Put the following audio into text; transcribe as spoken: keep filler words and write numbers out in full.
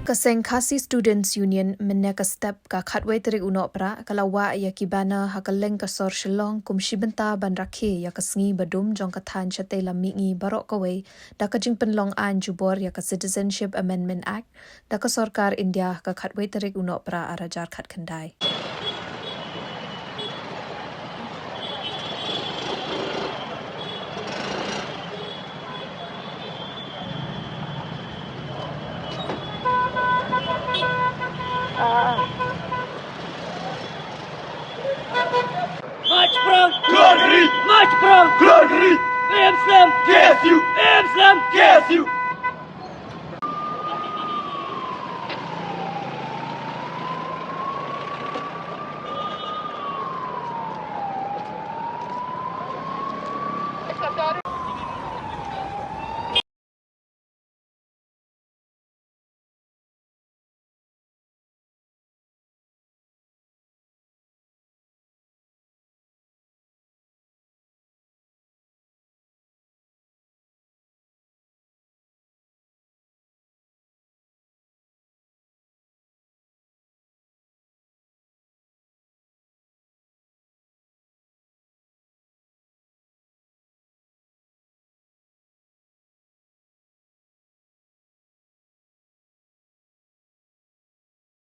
Ka seng Khasi Students Union mynne ka step ka khatwei tarik u Nohprah ka la wah ïa ki banner ha kylleng ka sor Shillong kum shi bynta ban rakhe ïa ka sngi ba dum jong ka thaiñ shatei lam mihngi baroh kawei da ka jingpynlong aiñ jubor ïa ka Citizenship Amendment Act da ka sorkar India ha ka khatwei tarik u Nohprah ar hajar khatkhyndai. March Front! Glory! March Front! Glory! P M Slam! K S U! P M Slam! K S U!